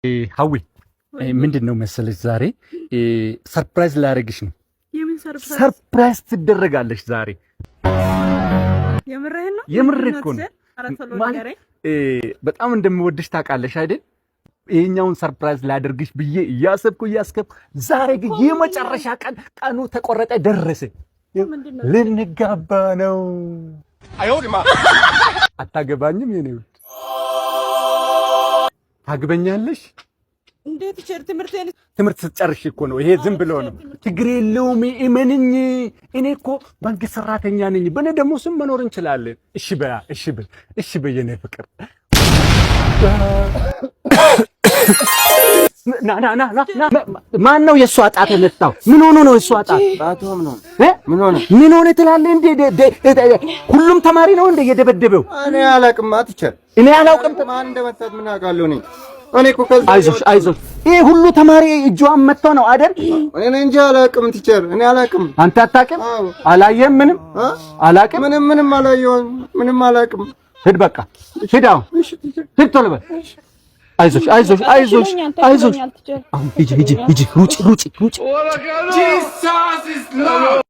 ሀዊ፣ ምንድን ነው መሰለሽ፣ ዛሬ surprise ላደርግሽ ነው። የምን surprise? Surprise ትደረጋለሽ ዛሬ። የምርህን ነው? የምር እኮ ነው። ኧረ ቶሎ ማለት ንገረኝ። በጣም እንደምወድሽ ታውቃለሽ አይደል? ይሄኛውን surprise ላደርግሽ ብዬ እያሰብኩ እያሰብኩ ዛሬ ግን የመጨረሻ ቀን፣ ቀኑ ተቆረጠ፣ ደረሰ። ምንድን ነው? ልንጋባ ነው። አታገባኝም? የኔ ውድ፣ ታግበኛለሽ? እንዴት teacher፣ ትምህርቴን ትምህርት ስትጨርሽ እኮ ነው። ይሄ ዝም ብሎ ነው። ችግር የለውም። እመንኝ። እኔ እኮ መንግስት ሰራተኛ ነኝ። በእኔ ደሞዝም መኖር እንችላለን። እሺ በያ፣ እሺ በል፣ እሺ በይ የኔ ፍቅር። ና ና ና ና ና። ማን ነው የእሷ ጣት የመጣው? ምን ሆኖ ነው የእሷ ጣት? እ? ምን ሆነ? ምን ሆነ ትላለህ እንዴ? ሁሉም ተማሪ ነው እንደ የደበደበው? እኔ አላውቅም። Teacher። እኔ አላውቅም። ማን እንደመታት ምን አውቃለሁ እኔ? እኔ እኮ ከዛ አይዞሽ አይዞሽ። ይሄ ሁሉ ተማሪ እጇን መጥቶ ነው አይደል? እኔ እንጂ አላውቅም teacher፣ እኔ አላውቅም። አንተ አታውቅም? አዎ። አላየህም? ምንም እ? አላውቅም። ምንም ምንም አላየሁም። ምንም አላውቅም። ሂድ በቃ ሂድ፣ አሁን እሺ teacher። ሂድ፣ ቶሎ በል። አይዞሽ አይዞሽ አይዞሽ አይዞሽ። ተሽሎኛል teacher። አሁን ሂጂ ሂጂ ሂጂ፣ ሩጪ ሩጪ ሩጪ።